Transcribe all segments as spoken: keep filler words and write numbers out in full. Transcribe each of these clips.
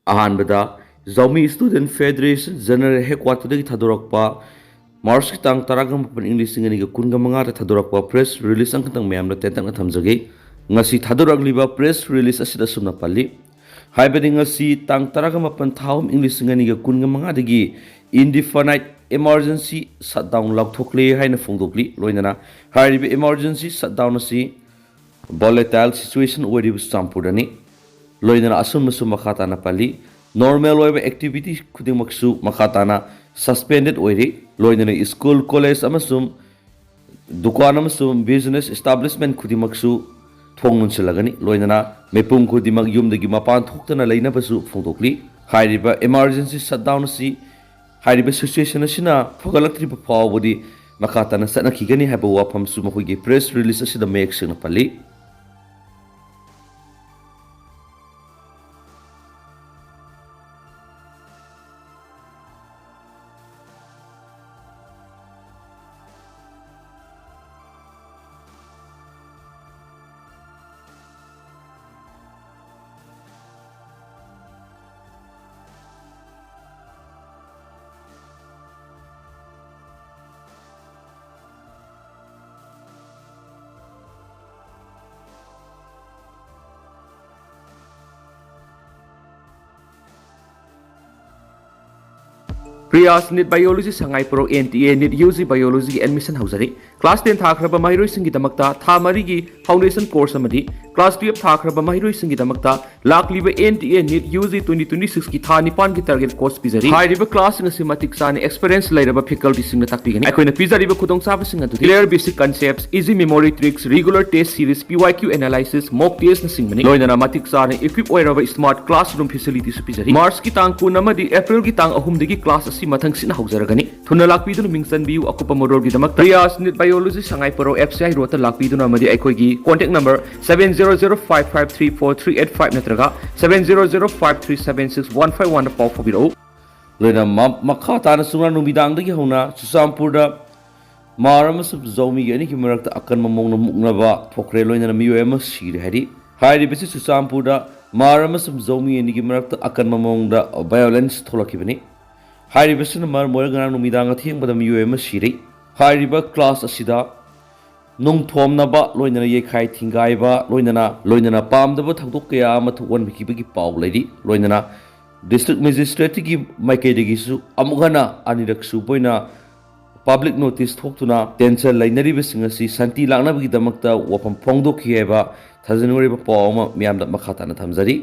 ꯑꯍꯥꯟꯕꯗ ꯖꯥꯎꯃꯤ student federation general ꯍꯦꯗꯀ꯭ꯋꯥꯇꯔꯗꯒꯤ ꯊꯥꯗꯣꯔꯛꯄ ꯃꯥꯔꯆꯀꯤ ꯇꯥꯡ ꯇꯔꯥꯒ ꯃꯥꯄꯟ, ꯏꯪ ꯂꯤꯁꯤꯡ ꯑꯅꯤꯒ ꯀꯨꯟꯒ ꯃꯉꯥꯗ ꯊꯥꯗꯣꯔꯛꯄ ꯄ꯭ꯔꯦꯁ ꯔꯤꯂꯤꯖ ꯑꯃꯈꯛꯇꯪ ꯃꯌꯥꯝꯗ ꯇꯦꯟꯇꯛꯅ ꯊꯝꯖꯒꯦ꯫ ꯉꯁꯤ ꯊꯥꯗꯣꯔꯛꯂꯤꯕ ꯄ꯭ꯔꯦꯁ ꯔꯤꯂꯤꯖ ꯑꯁꯤꯗ ꯑꯁꯨꯝꯅ ꯄꯜꯂꯤ, ꯍꯥꯏꯕꯗꯤ ꯉꯁꯤ ꯇꯥꯡ ꯇꯔꯥꯒ ꯃꯥꯄꯟ ꯊꯥ ꯑꯍꯨꯝ, ꯏꯪ ꯂꯤꯁꯤꯡ ꯑꯅꯤꯒ ꯀꯨꯟꯒ ꯃꯉꯥꯗꯒꯤ ꯏꯟꯗꯤꯐꯥꯏꯅꯥꯏꯠ ꯏꯃꯥꯔꯖꯦꯟꯁꯤ ꯁꯠꯗꯥꯎꯟ ꯂꯥꯎꯊꯣꯛꯂꯦ ꯍꯥꯏꯅ ꯐꯣꯡꯗꯣꯛꯂꯤ꯫ ꯂꯣꯏꯅꯅ ꯍꯥꯏꯔꯤꯕ ꯏꯃꯥꯔꯖꯦꯟꯁꯤ ꯁꯠꯗꯥꯎꯟ ꯑꯁꯤ ꯚꯣꯂꯦꯇꯥꯏꯜ ꯁꯤꯆꯨꯋꯦꯁꯟ ꯑꯣꯏꯔꯤꯕ ꯆꯨꯔꯆꯥꯟꯄꯨꯔꯗꯅꯤ꯫ ꯂꯣꯏꯅꯅ ꯑꯁꯨꯝꯅꯁꯨ ꯃꯈꯥ ꯇꯥꯅ ꯄꯜꯂꯤ, ꯅꯣꯔꯃꯦꯜ ꯑꯣꯏꯕ ꯑꯦꯛꯇꯤꯚꯤꯇꯤ ꯈꯨꯗꯤꯡꯃꯛꯁꯨ ꯃꯈꯥ ꯇꯥꯅ ꯁꯁꯄꯦꯟꯗꯦꯠ ꯑꯣꯏꯔꯤ꯫ ꯂꯣꯏꯅꯅ ꯁ꯭ꯀꯨꯜ, ꯀꯣꯂꯦꯖ ꯑꯃꯁꯨꯡ ꯗꯨꯀꯥꯟ ꯑꯃꯁꯨꯡ ꯕꯤꯖꯤꯅꯦꯁ ꯏꯁꯇꯥꯕ꯭ꯂꯤꯁꯃꯦꯟ ꯈꯨꯗꯤꯡꯃꯛꯁꯨ ꯊꯣꯡ ꯂꯣꯟꯁꯤꯜꯂꯒꯅꯤ꯫ ꯂꯣꯏꯅꯅ ꯃꯤꯄꯨꯝ ꯈꯨꯗꯤꯡꯃꯛ ꯌꯨꯝꯗꯒꯤ ꯃꯄꯥꯟ ꯊꯣꯛꯇꯅ ꯂꯩꯅꯕꯁꯨ ꯐꯣꯡꯗꯣꯛꯂꯤ꯫ ꯍꯥꯏꯔꯤꯕ ꯏꯃꯥꯔꯖꯦꯟꯁꯤ ꯁꯠꯗꯥꯎꯟ ꯑꯁꯤ ꯍꯥꯏꯔꯤꯕ ꯁꯤꯆꯨꯋꯦꯁꯟ ꯑꯁꯤꯅ ꯐꯒꯠꯂꯛꯇ꯭ꯔꯤꯕ ꯐꯥꯎꯕꯗꯤ ꯃꯈꯥ ꯇꯥꯅ ꯆꯠꯅꯈꯤꯒꯅꯤ ꯍꯥꯏꯕ ꯋꯥꯐꯝꯁꯨ ꯃꯈꯣꯏꯒꯤ ꯄ꯭ꯔꯦꯁ ꯔꯤꯂꯤꯖ ꯑꯁꯤꯗ ꯃꯌꯦꯛ ꯁꯦꯡꯅ ꯄꯜꯂꯤ꯫ Priya's NEET biology Sangai pro N T A NEET U G ꯕꯥꯏꯑꯣꯂꯣꯖꯤꯒꯤ ꯑꯦꯗꯃꯤꯁꯟ ꯍꯧꯖꯔꯤ꯫ ꯀ꯭ꯂꯥꯁ ꯇꯦꯟ ꯊꯥꯈ꯭ꯔꯕ ꯃꯍꯩꯔꯣꯏꯁꯤꯡꯒꯤꯗꯃꯛꯇ ꯊꯥ ꯃꯔꯤꯒꯤ ꯐꯥꯎꯟꯗꯦꯁꯟ ꯀꯣꯔꯁ ꯑꯃꯗꯤ ꯀ꯭ꯂꯥꯁ ꯇꯨꯌꯦꯜꯞ ꯊꯥꯈ꯭ꯔꯕ ꯃꯍꯩꯔꯣꯏꯁꯤꯡꯒꯤꯗꯃꯛꯇ ꯂꯥꯛꯂꯤꯕ N T A NEET U G twenty twenty ꯁꯤꯛꯁꯀꯤ ꯊꯥ ꯅꯤꯄꯥꯟꯒꯤ ꯇꯥꯔꯒꯦꯠ ꯀꯣꯔꯁ ꯄꯤꯖꯔꯤ꯫ ꯍꯥꯏꯔꯤꯕ ꯀ꯭ꯂꯥꯁꯁꯤꯡ ꯑꯁꯤ ꯃꯇꯤꯛ ꯆꯥꯅ ꯑꯦꯛꯁꯄꯤꯔꯤꯌꯦꯟꯁ ꯂꯩꯔꯕ ꯐꯦꯀꯜꯇꯤꯁꯤꯡꯅ ꯇꯥꯛꯄꯤꯒꯅꯤ꯫ ꯑꯩꯈꯣꯏꯅ ꯄꯤꯖꯔꯤꯕ ꯈꯨꯗꯣꯡꯆꯥꯕꯁꯤꯡ ꯑꯗꯨꯗꯤ clear basic concepts, easy memory tricks, regular test series, P Y Q analysis, mock testꯅꯆꯤꯡꯕꯅꯤ꯫ ꯂꯣꯏꯅꯅ ꯃꯇꯤꯛ ꯆꯥꯅ ꯏꯀ꯭ꯋꯤꯞ ꯑꯣꯏꯔꯕ ꯁ꯭ꯃꯥꯔꯠ ꯀ꯭ꯂꯥꯁꯔꯨꯝ ꯐꯦꯁꯤꯂꯤꯇꯤꯁꯨ ꯄꯤꯖꯔꯤ꯫ ꯃꯥꯔꯆꯀꯤ ꯇꯥꯡ ꯀꯨꯟ ꯑꯃꯗꯤ ꯑꯦꯄ꯭ꯔꯤꯜꯒꯤ ꯇꯥꯡ ꯑꯍꯨꯝꯗꯒꯤ ꯀ꯭ꯂꯥꯁ ꯑꯁꯤ ꯃꯊꯪ ꯁꯤꯠꯅ ꯍꯧꯖꯔꯒꯅꯤ꯫ ꯊꯨꯅ ꯂꯥꯛꯄꯤꯗꯨꯅ ꯃꯤꯡ ꯆꯟꯕꯤꯌꯨ꯫ ꯑꯀꯨꯞꯄ ꯃꯔꯣꯜꯒꯤꯗꯃꯛꯇ Priya's NEET biology Sangai pro F C I ꯔꯣꯗꯇ ꯂꯥꯛꯄꯤꯗꯨꯅ ꯑꯃꯗꯤ ꯑꯩꯈꯣꯏꯒꯤ contact number seven zero zero five five three four three eight five ꯅꯠꯇ꯭ꯔꯒ seven zero zero five three seven six one five oneꯗ ꯄꯥꯎ ꯐꯥꯎꯕꯤꯔꯛꯎ꯫ ꯂꯣꯏꯅ ꯃ-, ꯃꯈꯥ ꯇꯥꯅ ꯆꯨꯝꯅ ꯅꯨꯃꯤꯗꯥꯡꯗꯒꯤ ꯍꯧꯅ ꯆꯨꯔꯆꯥꯟꯄꯨꯔꯗ ꯃꯥꯔ ꯑꯃꯁꯨꯡ ꯖꯧꯃꯤꯒꯤ ꯑꯅꯤꯒꯤ ꯃꯔꯛꯇ ꯑꯀꯟꯕ ꯃꯑꯣꯡꯗ ꯃꯨꯛꯅꯕ ꯊꯣꯛꯈ꯭ꯔꯦ, ꯂꯣꯏꯅꯅ ꯃꯤꯑꯣꯏ ꯑꯃ ꯁꯤꯔꯦ ꯍꯥꯏꯔꯤ꯫ ꯍꯥꯏꯔꯤꯕꯁꯤ ꯆꯨꯔꯆꯥꯟꯄꯨꯔꯗ ꯃꯥꯔ ꯑꯃꯁꯨꯡ ꯖꯧꯃꯤ ꯑꯅꯤꯒꯤ ꯃꯔꯛꯇ ꯑꯀꯟꯕ ꯃꯑꯣꯡꯗ ꯚꯥꯏꯑꯣꯂꯦꯟꯁ ꯊꯣꯛꯂꯛꯈꯤꯕꯅꯤ꯫ ꯍꯥꯏꯔꯤꯕꯁꯤꯅ ꯃꯔꯝ ꯑꯣꯏꯔꯒ ꯉꯔꯥꯡ ꯅꯨꯃꯤꯗꯥꯡ ꯑꯊꯦꯡꯕꯗ ꯃꯤꯑꯣꯏ ꯑꯃ ꯁꯤꯔꯦ꯫ ꯍꯥꯏꯔꯤꯕ ꯀ꯭ꯂꯥꯁ ꯑꯁꯤꯗ ꯅꯨꯡ ꯊꯣꯝꯅꯕ, ꯂꯣꯏꯅꯅ ꯌꯩꯈꯥꯏ ꯊꯤꯡꯒꯥꯏꯕ, ꯂꯣꯏꯅꯅ ꯂꯣꯏꯅꯅ ꯄꯥꯝꯗꯕ ꯊꯧꯗꯣꯛ ꯀꯌꯥ ꯑꯃ ꯊꯣꯛꯍꯟꯕꯤꯈꯤꯕꯒꯤ ꯄꯥꯎ ꯂꯩꯔꯤ꯫ ꯂꯣꯏꯅꯅ ꯗꯤꯁꯇ꯭ꯔꯤꯛ ꯃꯦꯖꯤꯁꯇ꯭ꯔꯦꯠꯀꯤ ꯃꯥꯏꯀꯩꯗꯒꯤꯁꯨ ꯑꯃꯨꯛ ꯍꯟꯅ ꯑꯅꯤꯔꯛ ꯁꯨꯕ ꯑꯣꯏꯅ ꯄꯕ꯭ꯂꯤꯛ ꯅꯣꯇꯤꯁ ꯊꯣꯛꯇꯨꯅ ꯇꯦꯟꯁꯟ ꯂꯩꯅꯔꯤꯕꯁꯤꯡ ꯑꯁꯤ ꯁꯥꯟꯇꯤ ꯂꯥꯛꯅꯕꯒꯤꯗꯃꯛꯇ ꯋꯥꯐꯝ ꯐꯣꯡꯗꯣꯛꯈꯤ ꯍꯥꯏꯕ ꯊꯥꯖꯅꯤꯡꯉꯥꯏ ꯑꯣꯏꯕ ꯄꯥꯎ ꯑꯃ ꯃꯤꯌꯥꯝꯗ ꯃꯈꯥ ꯇꯥꯅ ꯊꯝꯖꯔꯤ꯫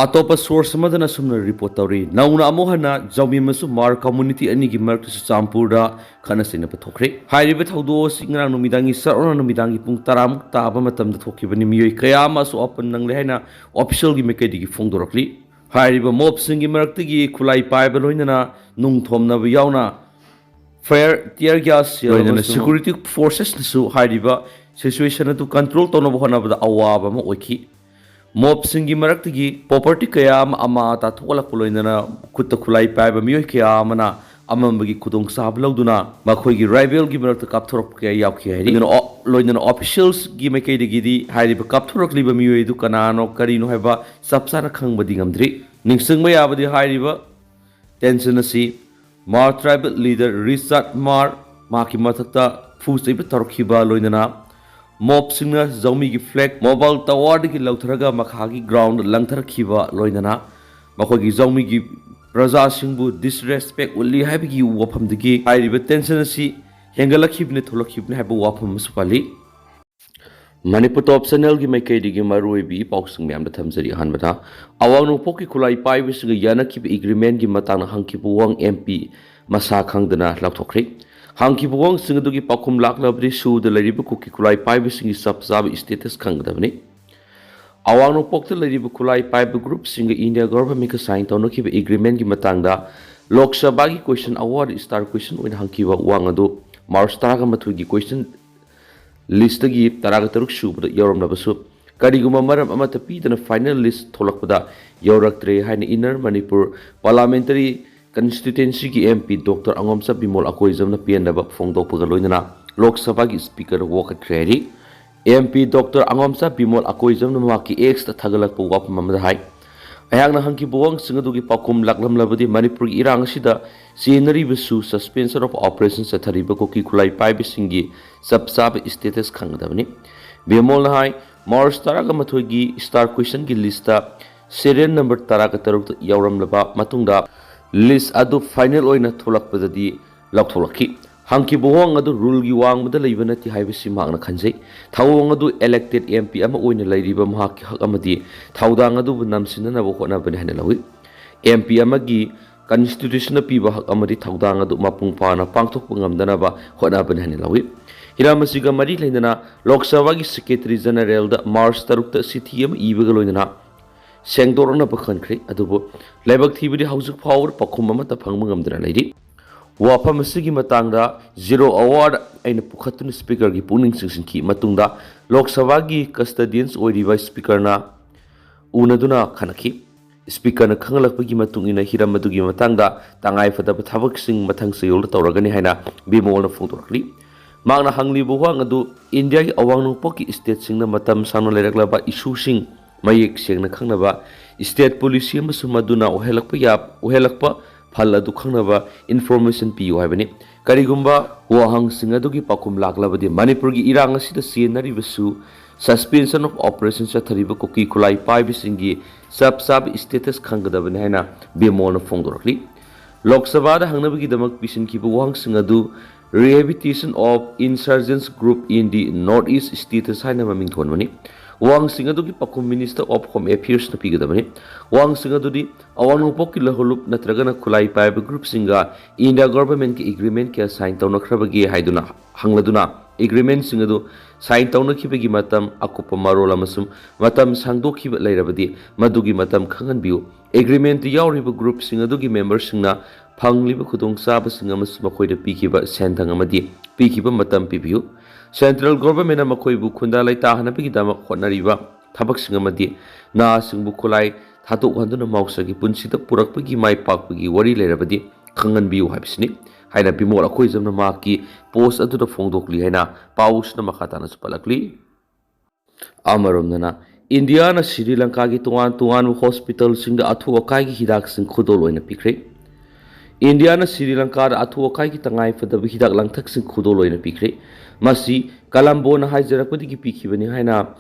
ꯑꯇꯣꯞꯄ ꯁꯣꯔꯁ ꯑꯃꯗꯅ ꯑꯁꯨꯝꯅ ꯔꯤꯄꯣꯔꯠ ꯇꯧꯔꯤ, ꯅꯧꯅ ꯑꯃꯨꯛ ꯍꯟꯅ ꯖꯧꯃꯤ ꯑꯃꯁꯨꯡ ꯃꯥꯔ ꯀꯝꯃ꯭ꯌꯨꯅꯤꯇꯤ ꯑꯅꯤꯒꯤ ꯃꯔꯛꯇꯁꯨ ꯆꯥꯝꯄꯨꯔꯗ ꯈꯠꯅ ꯆꯩꯅꯕ ꯊꯣꯛꯈ꯭ꯔꯦ꯫ ꯍꯥꯏꯔꯤꯕ ꯊꯧꯗꯣꯛ ꯑꯁꯤ ꯉꯔꯥꯡ ꯅꯨꯃꯤꯗꯥꯡꯒꯤ ꯆꯔꯣꯅ ꯅꯨꯃꯤꯗꯥꯡꯒꯤ ꯄꯨꯡ ꯇꯔꯥꯃꯨꯛ ꯇꯥꯕ ꯃꯇꯝꯗ ꯊꯣꯛꯈꯤꯕꯅꯤ꯫ ꯃꯤꯑꯣꯏ ꯀꯌꯥ ꯑꯃ ꯑꯁꯣꯛ ꯑꯄꯟ ꯅꯪꯂꯦ ꯍꯥꯏꯅ ꯑꯣꯐꯤꯁꯤꯌꯦꯜꯒꯤ ꯃꯥꯏꯀꯩꯗꯒꯤ ꯐꯣꯡꯗꯣꯔꯛꯂꯤ꯫ ꯍꯥꯏꯔꯤꯕ ꯃꯣꯕꯁꯤꯡꯒꯤ ꯃꯔꯛꯇꯒꯤ ꯈꯨꯠꯂꯥꯏ ꯄꯥꯏꯕ ꯂꯣꯏꯅꯅ ꯅꯨꯡ ꯊꯣꯝꯅꯕ ꯌꯥꯎꯅ ꯐꯥꯌꯔ, ꯇꯤꯌꯔ ꯒ꯭ꯌꯥꯁ ꯂꯣꯏꯅꯅ ꯁꯦꯀ꯭ꯌꯨꯔꯤꯇꯤ ꯐꯣꯔꯁꯦꯁꯅꯁꯨ ꯍꯥꯏꯔꯤꯕ ꯁꯤꯆꯨꯋꯦꯁꯟ ꯑꯗꯨ ꯀꯟꯇ꯭ꯔꯣꯜ ꯇꯧꯅꯕ ꯍꯣꯠꯅꯕꯗ ꯑꯋꯥꯕ ꯑꯃ ꯑꯣꯏꯈꯤ꯫ ꯃꯣꯕꯁꯤꯡꯒꯤ ꯃꯔꯛꯇꯒꯤ ꯄ꯭ꯔꯣꯄꯔꯇꯤ ꯀꯌꯥ ꯑꯃ ꯑꯃꯥ ꯑꯇꯥ ꯊꯣꯛꯍꯜꯂꯛꯄ ꯂꯣꯏꯅꯅ ꯈꯨꯠꯇ ꯈꯨꯠꯂꯥꯏ ꯄꯥꯏꯕ ꯃꯤꯑꯣꯏ ꯀꯌꯥ ꯑꯃꯅ ꯑꯃꯝꯕꯒꯤ ꯈꯨꯗꯣꯡꯆꯥꯕ ꯂꯧꯗꯨꯅ ꯃꯈꯣꯏꯒꯤ ꯔꯥꯏꯕꯦꯜꯒꯤ ꯃꯔꯛꯇ ꯀꯥꯞꯊꯣꯔꯛꯄ ꯀꯌꯥ ꯌꯥꯎꯈꯤ ꯍꯥꯏꯔꯤ꯫ ꯂꯣꯏꯅꯅ ꯑꯣ-, ꯂꯣꯏꯅꯅ ꯑꯣꯐꯤꯁꯤꯌꯦꯜꯁꯒꯤ ꯃꯥꯏꯀꯩꯗꯒꯤꯗꯤ ꯍꯥꯏꯔꯤꯕ ꯀꯥꯞꯊꯣꯔꯛꯂꯤꯕ ꯃꯤꯑꯣꯏ ꯑꯗꯨ ꯀꯅꯥꯅꯣ, ꯀꯔꯤꯅꯣ ꯍꯥꯏꯕ ꯆꯞ ꯆꯥꯅ ꯈꯪꯕꯗꯤ ꯉꯝꯗ꯭ꯔꯤ꯫ ꯅꯤꯡꯁꯤꯡꯕ ꯌꯥꯕꯗꯤ ꯍꯥꯏꯔꯤꯕ ꯇꯦꯟꯁꯟ ꯑꯁꯤ ꯃꯥꯔ ꯇ꯭ꯔꯥꯏꯕꯦꯜ ꯂꯤꯗꯔ ꯔꯤꯆꯥꯔꯗ ꯃꯥꯔ, ꯃꯍꯥꯛꯀꯤ ꯃꯊꯛꯇ ꯐꯨ ꯆꯩꯕ ꯇꯧꯔꯛꯈꯤꯕ ꯂꯣꯏꯅꯅ ꯃꯣꯕꯁꯤꯡꯅ ꯖꯧꯃꯤꯒꯤ ꯐ꯭ꯂꯦꯒ ꯃꯣꯕꯥꯏꯜ ꯇꯋꯥꯔꯗꯒꯤ ꯂꯧꯊꯔꯒ ꯃꯈꯥꯒꯤ ꯒ꯭ꯔꯥꯎꯟꯗ ꯂꯪꯊꯔꯛꯈꯤꯕ ꯂꯣꯏꯅꯅ ꯃꯈꯣꯏꯒꯤ ꯖꯧꯃꯤꯒꯤ ꯄ꯭ꯔꯖꯥꯁꯤꯡꯕꯨ ꯗꯤꯁꯔꯦꯁꯄꯦꯛ ꯎꯠꯂꯤ ꯍꯥꯏꯕꯒꯤ ꯋꯥꯐꯝꯗꯒꯤ ꯍꯥꯏꯔꯤꯕ ꯇꯦꯟꯁꯟ ꯑꯁꯤ ꯍꯦꯟꯒꯠꯂꯛꯈꯤꯕꯅꯤ, ꯊꯣꯛꯂꯛꯈꯤꯕꯅꯤ ꯍꯥꯏꯕ ꯋꯥꯐꯝ ꯑꯃꯁꯨ ꯄꯜꯂꯤ꯫ ꯃꯅꯤꯄꯨꯔ ꯇꯣꯞ ꯆꯦꯅꯦꯜꯒꯤ ꯃꯥꯏꯀꯩꯗꯒꯤ ꯃꯔꯨꯑꯣꯏꯕ ꯏ ꯄꯥꯎꯁꯤꯡ ꯃꯌꯥꯝꯗ ꯊꯝꯖꯔꯤ꯫ ꯑꯍꯥꯟꯕꯗ, ꯑꯋꯥꯡ ꯅꯣꯡꯄꯣꯛꯀꯤ ꯈꯨꯠꯂꯥꯏ ꯄꯥꯏꯕꯁꯤꯡꯒ ꯌꯥꯅꯈꯤꯕ ꯑꯦꯒ꯭ꯔꯤꯃꯦꯟꯒꯤ ꯃꯇꯥꯡꯗ ꯍꯪꯈꯤꯕ ꯋꯥꯍꯪ ꯑꯦꯝ ꯄꯤ ꯃꯁꯥ ꯈꯪꯗꯅ ꯂꯥꯎꯊꯣꯛꯈ꯭ꯔꯦ꯫ ꯍꯪꯈꯤꯕ ꯋꯥꯍꯪꯁꯤꯡ ꯑꯗꯨꯒꯤ ꯄꯥꯎꯈꯨꯝ ꯂꯥꯛꯂꯕꯗꯤ ꯁꯨꯗ ꯂꯩꯔꯤꯕ ꯀꯨꯀꯤ ꯈꯨꯠꯂꯥꯏ ꯄꯥꯏꯕꯁꯤꯡꯒꯤ ꯆꯞ ꯆꯥꯕ ꯁ꯭ꯇꯦꯇꯁ ꯈꯪꯒꯗꯕꯅꯤ꯫ ꯑꯋꯥꯡ ꯅꯣꯡꯄꯣꯛꯇ ꯂꯩꯔꯤꯕ ꯈꯨꯠꯂꯥꯏ ꯄꯥꯏꯕ ꯒ꯭ꯔꯨꯞꯁꯤꯡꯒ ꯏꯟꯗꯤꯌꯥ ꯒꯣꯚꯔꯟꯃꯦꯟꯠꯀ ꯁꯥꯏꯟ ꯇꯧꯅꯈꯤꯕ ꯑꯦꯒ꯭ꯔꯤꯃꯦꯟꯒꯤ ꯃꯇꯥꯡꯗ ꯂꯣꯛ ꯁꯚꯥꯒꯤ ꯀꯣꯏꯁꯟ ꯑꯋꯥꯔꯗ ꯁ꯭ꯇꯥꯔ ꯀꯣꯏꯁꯟ ꯑꯣꯏꯅ ꯍꯪꯈꯤꯕ ꯋꯥꯍꯪ ꯑꯗꯨ ꯃꯥꯔꯆ ꯇꯔꯥꯒ ꯃꯥꯊꯣꯏꯒꯤ ꯀꯣꯏꯁꯟ ꯂꯤꯁꯇꯒꯤ ꯇꯔꯥꯒ ꯇꯔꯨꯛ ꯁꯨꯕꯗ ꯌꯥꯎꯔꯝꯂꯕꯁꯨ, ꯀꯔꯤꯒꯨꯝꯕ ꯃꯔꯝ ꯑꯃꯠꯇ ꯄꯤꯗꯅ ꯐꯥꯏꯅꯦꯜ ꯂꯤꯁ ꯊꯣꯛꯂꯛꯄꯗ ꯌꯥꯎꯔꯛꯇ꯭ꯔꯦ ꯍꯥꯏꯅ ꯏꯟꯅꯔ ꯃꯅꯤꯄꯨꯔ ꯄꯥꯔꯂꯥꯃꯦꯟꯇꯔꯤ ꯀꯟꯁꯇꯤꯇ꯭ꯋꯦꯟꯁꯤꯒꯤ M P doctor Angomcha Bimol ꯑꯀꯣꯏꯖꯝꯅ ꯄꯦꯟꯗꯕ ꯐꯣꯡꯗꯣꯛꯄꯒ ꯂꯣꯏꯅꯅ ꯂꯣꯛ ꯁꯚꯥꯒꯤ ꯁ꯭ꯄꯤꯀꯔ ꯋꯥꯀꯠꯈ꯭ꯔꯦ ꯍꯥꯏꯔꯤ꯫ M P doctor Angomcha Bimol ꯑꯀꯣꯏꯖꯝꯅ ꯃꯍꯥꯛꯀꯤ ꯑꯦꯛꯁꯇ ꯊꯥꯒꯠꯂꯛꯄ ꯋꯥꯐꯝ ꯑꯃꯗ ꯍꯥꯏ, ꯑꯩꯍꯥꯛꯅ ꯍꯪꯈꯤꯕ ꯋꯥꯍꯪꯁꯤꯡ ꯑꯗꯨꯒꯤ ꯄꯥꯎꯈꯨꯝ ꯂꯥꯛꯂꯝꯂꯕꯗꯤ ꯃꯅꯤꯄꯨꯔꯒꯤ ꯏꯔꯥꯡ ꯑꯁꯤꯗ ꯆꯦꯟꯅꯔꯤꯕꯁꯨ suspension of operation ꯆꯠꯊꯔꯤꯕ ꯀꯨꯀꯤ ꯈꯨꯠꯂꯥꯏ ꯄꯥꯏꯕꯁꯤꯡꯒꯤ ꯆꯞ ꯆꯥꯕ status ꯈꯪꯒꯗꯕꯅꯤ꯫ ꯕꯤꯃꯣꯜꯅ ꯍꯥꯏ, ꯃꯥꯔꯆ ꯇꯔꯥꯒ ꯃꯥꯊꯣꯏꯒꯤ star questionꯒꯤ listꯇ serial number ꯇꯔꯥꯒ ꯇꯔꯨꯛꯇ ꯌꯥꯎꯔꯝꯂꯕ ꯃꯇꯨꯡꯗ list ꯑꯗꯨ final ꯑꯣꯏꯅ ꯊꯣꯛꯂꯛꯄꯗꯗꯤ ꯂꯧꯊꯣꯛꯂꯛꯈꯤ꯫ ꯍꯪꯈꯤꯕ ꯋꯥꯍꯪ ꯑꯗꯨ ruleꯒꯤ ꯋꯥꯡꯃꯗ ꯂꯩꯕ ꯅꯠꯇꯦ ꯍꯥꯏꯕꯁꯤ ꯃꯍꯥꯛꯅ ꯈꯟꯖꯩ꯫ ꯊꯧꯑꯣꯡ ꯑꯗꯨ elected M P ꯑꯃ ꯑꯣꯏꯅ ꯂꯩꯔꯤꯕ ꯃꯍꯥꯛꯀꯤ ꯍꯛ ꯑꯃꯗꯤ ꯊꯧꯗꯥꯡ ꯑꯗꯨꯕꯨ ꯅꯝꯁꯤꯟꯅꯅꯕ ꯍꯣꯠꯅꯕꯅꯤ ꯍꯥꯏꯅ ꯂꯧꯏ꯫ M P ꯑꯃꯒꯤ constitutionꯅ ꯄꯤꯕ ꯍꯛ ꯑꯃꯗꯤ ꯊꯧꯗꯥꯡ ꯑꯗꯨ ꯃꯄꯨꯡ ꯐꯥꯅ ꯄꯥꯡꯊꯣꯛꯄ ꯉꯝꯗꯅꯕ ꯍꯣꯠꯅꯕꯅꯤ ꯍꯥꯏꯅ ꯂꯧꯏ꯫ ꯍꯤꯔꯝ ꯑꯁꯤꯒ ꯃꯔꯤ ꯂꯩꯅꯅ ꯂꯣꯛ ꯁꯚꯥꯒꯤ Secretary Generalꯗ ꯃꯥꯔꯆ ꯇꯔꯨꯛꯇ ꯆꯤꯊꯤ ꯑꯃ ꯏꯕꯒ ꯂꯣꯏꯅꯅ ꯁꯦꯡꯗꯣꯛꯅꯕ ꯈꯟꯈ꯭ꯔꯦ꯫ ꯑꯗꯨꯕꯨ ꯂꯥꯏꯕꯛ ꯊꯤꯕꯗꯤ ꯍꯧꯖꯤꯛ ꯐꯥꯎꯕꯗ ꯄꯥꯎꯈꯨꯝ ꯑꯃꯠꯇ ꯐꯪꯕ ꯉꯝꯗꯅ ꯂꯩꯔꯤ꯫ ꯋꯥꯐꯝ ꯑꯁꯤꯒꯤ ꯃꯇꯥꯡꯗ zero hour ꯑꯩꯅ ꯄꯨꯈꯠꯇꯨꯅ speakerꯒꯤ ꯄꯨꯛꯅꯤꯡ ꯆꯤꯡꯁꯤꯟꯈꯤ꯫ ꯃꯇꯨꯡꯗ ꯂꯣꯛ ꯁꯚꯥꯒꯤ custodians ꯑꯣꯏꯔꯤꯕ speakerꯅ ꯎꯅꯗꯨꯅ ꯈꯟꯅꯈꯤ꯫ Speakerꯅ ꯈꯪꯍꯜꯂꯛꯄꯒꯤ ꯃꯇꯨꯡ ꯏꯟꯅ ꯍꯤꯔꯝ ꯑꯗꯨꯒꯤ ꯃꯇꯥꯡꯗ ꯇꯉꯥꯏꯐꯗꯕ ꯊꯕꯛꯁꯤꯡ ꯃꯊꯪ ꯆꯌꯣꯜꯗ ꯇꯧꯔꯒꯅꯤ ꯍꯥꯏꯅ ꯕꯤꯃꯣꯜꯅ ꯐꯣꯡꯗꯣꯔꯛꯂꯤ꯫ ꯃꯍꯥꯛꯅ ꯍꯪꯂꯤꯕ ꯋꯥꯍꯪ ꯑꯗꯨ ꯏꯟꯗꯤꯌꯥꯒꯤ ꯑꯋꯥꯡ ꯅꯣꯡꯄꯣꯛꯀꯤ stateꯁꯤꯡꯅ ꯃꯇꯝ ꯁꯥꯡꯅ ꯂꯩꯔꯛꯂꯕ issueꯁꯤꯡ ꯃꯌꯦꯛ ꯁꯦꯡꯅ ꯈꯪꯅꯕ, state policy ꯑꯃꯁꯨꯡ ꯃꯗꯨꯅ ꯑꯣꯏꯍꯜꯂꯛꯄ ꯌꯥ-, ꯑꯣꯏꯍꯜꯂꯛꯄ ꯐꯜ ꯑꯗꯨ ꯈꯪꯅꯕ information ꯄꯤꯌꯨ ꯍꯥꯏꯕꯅꯤ꯫ ꯀꯔꯤꯒꯨꯝꯕ ꯋꯥꯍꯪꯁꯤꯡ ꯑꯗꯨꯒꯤ ꯄꯥꯎꯈꯨꯝ ꯂꯥꯛꯂꯕꯗꯤ ꯃꯅꯤꯄꯨꯔꯒꯤ ꯏꯔꯥꯡ ꯑꯁꯤꯗ ꯆꯦꯟꯅꯔꯤꯕꯁꯨ suspension of operation ꯆꯠꯊꯔꯤꯕ ꯀꯨꯀꯤ ꯈꯨꯠꯂꯥꯏ ꯄꯥꯏꯕꯁꯤꯡꯒꯤ ꯆꯞ ꯆꯥꯕ status ꯈꯪꯒꯗꯕꯅꯤ ꯍꯥꯏꯅ ꯕꯤꯃꯣꯜꯅ ꯐꯣꯡꯗꯣꯔꯛꯂꯤ꯫ ꯂꯣꯛ ꯁꯚꯥꯗ ꯍꯪꯅꯕꯒꯤꯗꯃꯛ ꯄꯤꯁꯤꯟꯈꯤꯕ ꯋꯥꯍꯪꯁꯤꯡ ꯑꯗꯨ Rehabilitation of Insurgents Group in the North East Status ꯍꯥꯏꯅ ꯃꯃꯤꯡ ꯊꯣꯟꯕꯅꯤ꯫ ꯋꯥꯍꯪꯁꯤꯡ ꯑꯗꯨꯒꯤ ꯄꯥꯎꯈꯨꯝ Minister of Home Affairsꯅ ꯄꯤꯒꯗꯕꯅꯤ꯫ ꯋꯥꯍꯪꯁꯤꯡ ꯑꯗꯨꯗꯤ ꯑꯋꯥꯡ ꯅꯣꯡꯄꯣꯛꯀꯤ ꯂꯧꯍꯣꯜꯂꯨꯞ ꯅꯠꯇ꯭ꯔꯒꯅ ꯈꯨꯠꯂꯥꯏ ꯄꯥꯏꯕ groupꯁꯤꯡꯒ India governmentꯀꯤ agreement ꯀꯌꯥ sign ꯇꯧꯅꯈ꯭ꯔꯕꯒꯦ ꯍꯥꯏꯗꯨꯅ ꯍꯪꯂꯗꯨꯅ agreementꯁꯤꯡ ꯑꯗꯨ sign ꯇꯧꯅꯈꯤꯕꯒꯤ ꯃꯇꯝ, ꯑꯀꯨꯞꯄ ꯃꯔꯣꯜ ꯑꯃꯁꯨꯡ ꯃꯇꯝ ꯁꯥꯡꯗꯣꯛꯈꯤꯕ ꯂꯩꯔꯕꯗꯤ ꯃꯗꯨꯒꯤ ꯃꯇꯝ ꯈꯪꯍꯟꯕꯤꯌꯨ꯫ Agreementꯇ ꯌꯥꯎꯔꯤꯕ groupꯁꯤꯡ ꯑꯗꯨꯒꯤ memberꯁꯤꯡꯅ ꯐꯪꯂꯤꯕ ꯈꯨꯗꯣꯡꯆꯥꯕꯁꯤꯡ ꯑꯃꯁꯨꯡ ꯃꯈꯣꯏꯗ ꯄꯤꯈꯤꯕ ꯁꯦꯟꯊꯪ ꯑꯃꯗꯤ ꯄꯤꯈꯤꯕ ꯃꯇꯝ ꯄꯤꯕꯤꯌꯨ꯫ Central governmentꯅ ꯃꯈꯣꯏꯕꯨ ꯈꯨꯟꯗꯥ ꯂꯩꯇꯥꯍꯟꯅꯕꯒꯤꯗꯃꯛ ꯍꯣꯠꯅꯔꯤꯕ ꯊꯕꯛꯁꯤꯡ ꯑꯃꯗꯤ ꯅꯍꯥꯁꯤꯡꯕꯨ ꯈꯨꯠꯂꯥꯏ ꯊꯥꯗꯣꯛꯍꯟꯗꯨꯅ ꯃꯍꯧꯁꯥꯒꯤ ꯄꯨꯟꯁꯤꯗ ꯄꯨꯔꯛꯄꯒꯤ ꯃꯥꯏ ꯄꯥꯛꯄꯒꯤ ꯋꯥꯔꯤ ꯂꯩꯔꯕꯗꯤ ꯈꯪꯍꯟꯕꯤꯌꯨ ꯍꯥꯏꯕꯁꯤꯅꯤ ꯍꯥꯏꯅ ꯕꯤꯃꯣꯜ ꯑꯀꯣꯏꯖꯝꯅ ꯃꯍꯥꯛꯀꯤ post ꯑꯗꯨꯗ ꯐꯣꯡꯗꯣꯛꯂꯤ ꯍꯥꯏꯅ ꯄꯥꯎꯁꯤꯅ ꯃꯈꯥ ꯇꯥꯅꯁꯨ ꯄꯜꯂꯛꯂꯤ꯫ ꯑꯃꯔꯣꯝꯗꯅ, ꯏꯟꯗꯤꯌꯥꯅ ꯁ꯭ꯔꯤ ꯂꯪꯀꯥꯒꯤ ꯇꯣꯉꯥꯟ ꯇꯣꯉꯥꯟꯕ ꯍꯣꯁꯄꯤꯇꯥꯜꯁꯤꯡꯗ ꯑꯊꯨ ꯑꯀꯥꯏꯒꯤ ꯍꯤꯗꯥꯛꯁꯤꯡ ꯈꯨꯗꯣꯜ ꯑꯣꯏꯅ ꯄꯤꯈ꯭ꯔꯦ꯫ ꯏꯟꯗꯤꯌꯥꯅ ꯁ꯭ꯔꯤ ꯂꯪꯀꯥꯗ ꯑꯊꯨ ꯑꯀꯥꯏꯒꯤ ꯇꯉꯥꯏ ꯐꯗꯕ ꯍꯤꯗꯥꯛ ꯂꯥꯡꯊꯛꯁꯤꯡ ꯈꯨꯗꯣꯜ ꯑꯣꯏꯅ ꯄꯤꯈ꯭ꯔꯦ꯫ ꯃꯁꯤ ꯀꯂꯝꯕꯣꯅ ꯍꯥꯏꯖꯔꯛꯄꯗꯒꯤ ꯄꯤꯈꯤꯕꯅꯤ ꯍꯥꯏꯅ